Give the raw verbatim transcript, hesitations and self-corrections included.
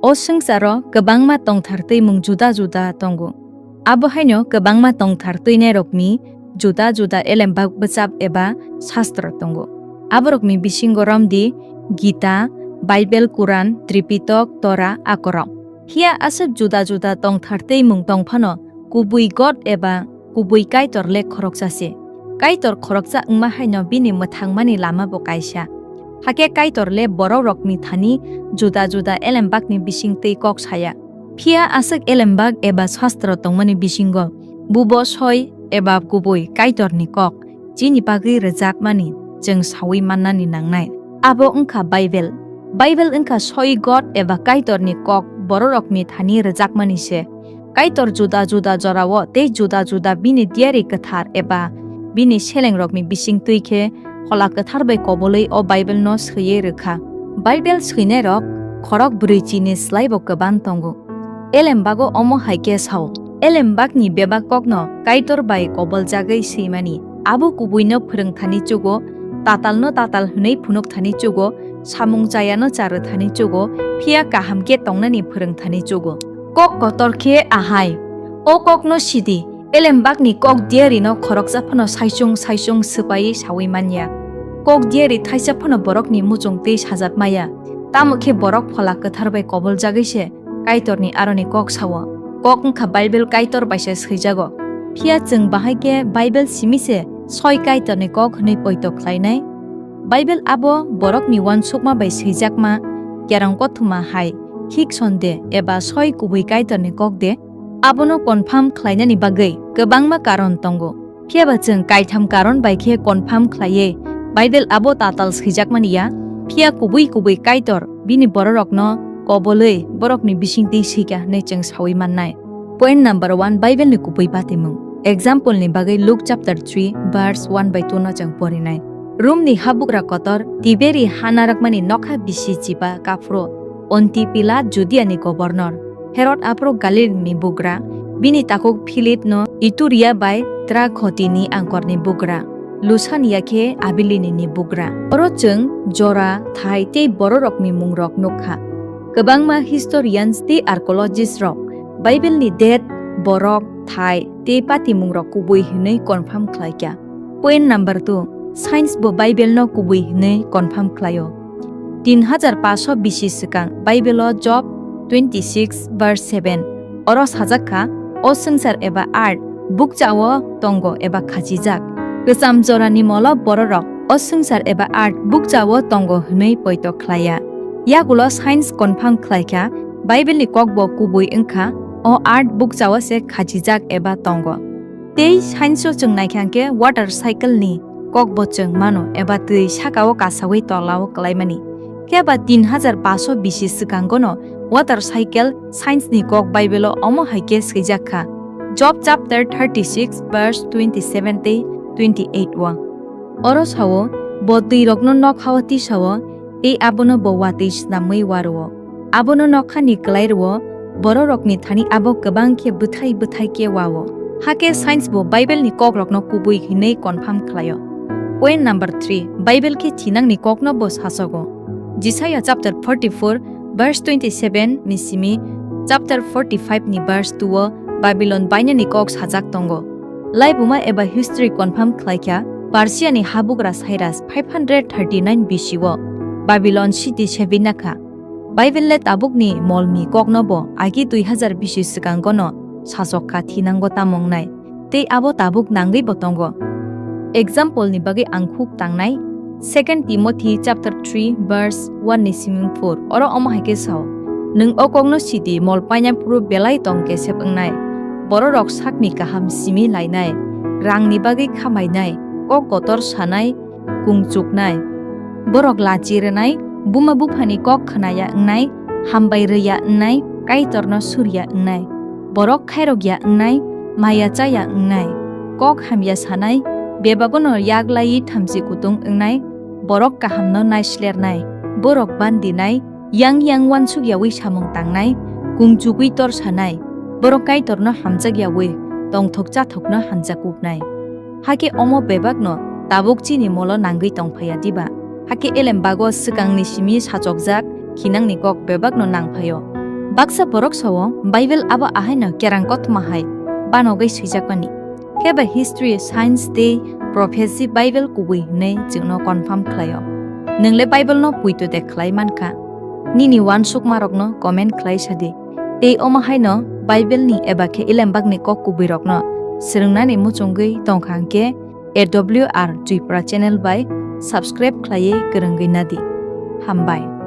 O swngcharo kwbangma tongthar twimung juda juda tongo. Abo haino kwbangma tongthar twinairokni juda juda elembak bwchap eba sastro tongo. Aborokni bisingo romdi Gita, Baibel, Kuran, Tripitok, Tora, akorok. Phiya aswk juda juda tongthar twimung tongphano kubui God eba kubui Kaitor le khoroksa se. Kaitor khoroksa wngma haino bini mwthangmani lama bo kaisa. Hakhe Kaitor le borokrokni thani juda juda elembakni bisingtwi kok saya. Phiya aswk elembak eba sastro tongmani bisingo bubo soi eba kubui Kaitorni kok chini bagwi rwjakmani chwng saui mannani nangnai. Abo wngkha Baibel. Baibel wngkha soi God eba Kaitorni kok bororokni thani rwjakmani se. Kaitor juda juda jorao tei juda juda bini diari kwthar eba bini selengrokni bisingtwi khe Phola Kwthar bai kobolwi o Baibelno swiwi rwkha. Baibel swinairok khorok brwi chini slaibo kwbang tongo. Elembago omo hai khe sao, elembakni bebak kokno Kaitor bai koboljagwi swimani. Abo kubuino phwrwngthani chugo, tatalno tatal hwnwi phunukthani chugo, samung chayano cha rwthani chugo, phiya kaham khe tongnani phwrwngthani chugo. Kok kotor khe ahai. O kokno sidi, elembakni kok diarino khoroksa phano saichung saichung swpaiwi saui manya. Kok diari thaisa phano borokni muchung tei sajak maya. Tamo khe borok Phola Kwthar bai koboljagwi se Kaitorni aroni kok sao. Kok wngkha Baibel Kaitor bai se swijago. Phiya chwng bahai khe Baibel simi se soi Kaitorni kok hwnwi poito khlainai? Baibel abo borokni uansukma bai swijakma kerong kothoma hai, hik sonde eba soi kubui Kaitorni kok de? Abono confirm khlainani bagwi kwbangma karon tongo. Phiya ba chwng kaitham karon bai khe confirm khlaiwi Baibel abo tatal swijakmani ya, phiya kubui kubui Kaitor bini bororokno kobolwi borokni bisingtwi swikha hwnwi chwng saui mannai. Point number one, Baibelni kubui batimung. Example ni bagwi Luke chapter three verse one bai two no chwng porinai. Romni habugra kotor Tiberi ha narakmani nokha bisi chiba kaphuru Onti Pilat Judiani governor, Herod aphuru Galilini bugra, bini takhuk Philipno Ituria bai Trakhotini angkorni bugra, Lusania khe Abilinini bugra. Oro chwng jora, thai tei bororokni mungrok nukha. Kwbangma historians tei archaeologist rok Baibelni date, borok, thai tei patimungrok kubui hwnwi confirm khlaikha. Point number two, science bo Baibelno kubui hwnwi confirm khlaio. Tin hajar paso bisi swkang Baibelo Job twenty six verse seven oro sajak kha, "O swngchar eba earth bukchao tongo eba khachijak." Kwcham jorani molo bororok "O swngchar eba earth bukchao tongo" hwnwi poito khlaiya. Yagulo science confirm khlaikha, Baibelni kokbo kubui wngkha, o earth bukchao se khachijak eba tongo. Tei science-o chwng naikha hwnkhe water cycle-ni kokbo chwng mano eba twi sakao kasaui tolao kwlaimani. Khe ba tin hajar paso bisi swkangono water cycle science-ni kok Baibelo omo hai khe swijak kha, Job chapter thirty six verse twenty seven tei twenty eight o. Oro sao, bo twirokno nokhao tisao, tei abono bo watwi snamwi warowo. Abono nokhani kwlai rwo, bororokni thani abo kwbang khe bwthai bwthai khe wao. Hakhe science bo Bible ni kokrokno kubui hinwi confirm khlaio. Point number three, Bible khe thinangni kokno bo sasogo. Jisaiya chapter forty four verse twenty seven ni simi chapter forty five ni verse two o Babylon bainani kok sajak tongo. Laibuma eba history confirm khlaikha, Persia ni habugra Cyrus five hundred thirty nine B C o Babylon city sebina kha. Bible le tabukni molni kokno bo agi dui hajar bisi swkangono sasok kha thinango tamo wngnai, tei abo tabuk nangwi bo tongo. Example ni bagwi ang khuk tangnai, Second Timothy chapter three verse one ni siming four, oro omo hai khe sao, "Nwng o kokno sidi mol paina phuru belai tong kesep wngnai, bororok sakni kaham simi lainai, rangni bagwi khamainai, kok kotor sanai, kung chuknai. Borok lachi rwnai, buma buphani kok khwnaya wngnai, hambai rwya wngnai, Kaitorno surya wngnai. Borok khairokya wngnai, maya chaya wngnai. Kok hamya sanai, bebagono yak laiwi thamchi kutung wngnai. Borok kahamno naislernai, borok bandinai, yang yang uansuk yaui samung tangnai, kung chugui tor sanai, borok Kaitorno hamjak yaui tongthok chathokno hamjak kuknai." Hakhe omo bebakno tabuk chini molo nangwi tongphaiya diba? Hakhe elem bago swkangni simi sachokjak khinangni kok bebakno nangphaio. Baksa borok sao Bible abo ahaino kerang kothoma hai banogwi swijakmani. Khe bai history, science tei prophecy Bible kubui hwnwi chwngno confirm khlaio. Nwng le Bible no puito de khlai mankha? Nini uansukmarokno comment khlai sadi. Tei omo haino Bible ni eba khe Elembakni kok kubuirokno swrwngnani muchungwi tongkha hwnkhe A W R Tripura channel bai subscribe khlaiwi kwrwngwi nadi. Hambai.